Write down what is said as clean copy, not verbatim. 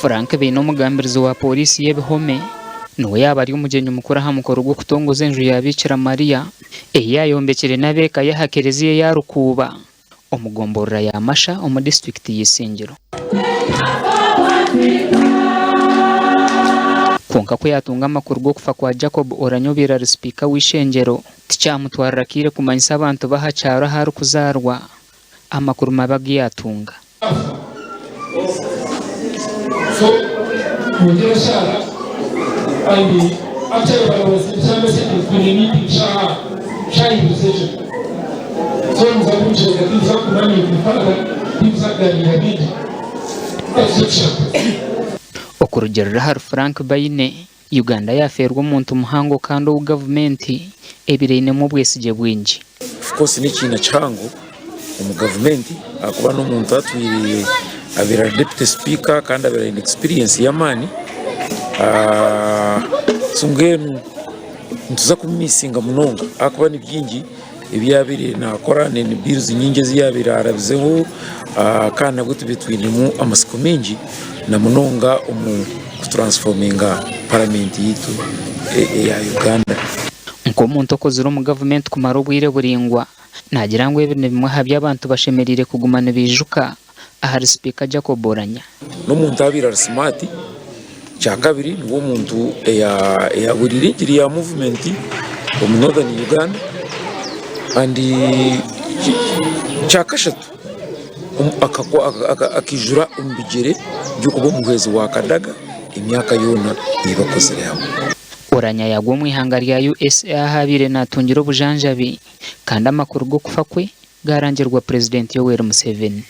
Frank Baine omugambirizi wa pooriisi y'ebihome niwe yaaba ari omugyenyi mukuru aha mukoro gw'okutongoza enju ya Biikira Maria ei yaayombekire n'abeeka ye aha kereziya eya Rukuuba omu gomborora ya Masha omu disiturikiti ya Isingiro. Kwonka ku yaatunga amakuru g'okufa kwa Jacob Oulanyah obaire ari sipiika w'eishengyero, tikyamutwarira kaire kumanyisa abantu b'aha kyaro ahu arikuzaarwa amakuru mabi agu yaatunga. Okurugiirira ahari Frank Baine, Uganda yaafeerwa omuntu muhango kandi ou gavumenti ebaire einemu obwesigye bwingi. Of course n'ekiina kihango omu gavumenti ahakuba n'omuntu atwire abaire ari deputy speaker kandi abaire aine experience y'amaani so mbwenu nituza kumumisinga munonga ahakuba ni bingi ebi yaabaire naakora ni bills nyingi ezi yaabaire arabizeho kandi nabwo tubaire twinemu amatsiko maingi na munonga omu kuturansifoominga paramenti yaitu eya Uganda. Nk'omuntu okozire omu gavumenti kumara obwire buraingwa, naagira ngu ebi ni bimwe aha bi abantu bashemereire kuguma nibaijuka ahari Sipiika Jacob Oulanyah. N'omuntu abaire ari simaati, ekyakabiri niwe omuntu eyaburiire engiri ya muvumenti omu Northern Uganda kandi ekyakashatu akaijura omu bigyere by'okuba omuhwezi wa Kadaga emyaka yoona ei bakozire hamwe. Oulanyah yaagwa omu ihanga rya USA ahu abaire naatungira obujanjabi kandi amakuru g'okufa kwe gaarangirwa Purezidenti Yoweri Museveni.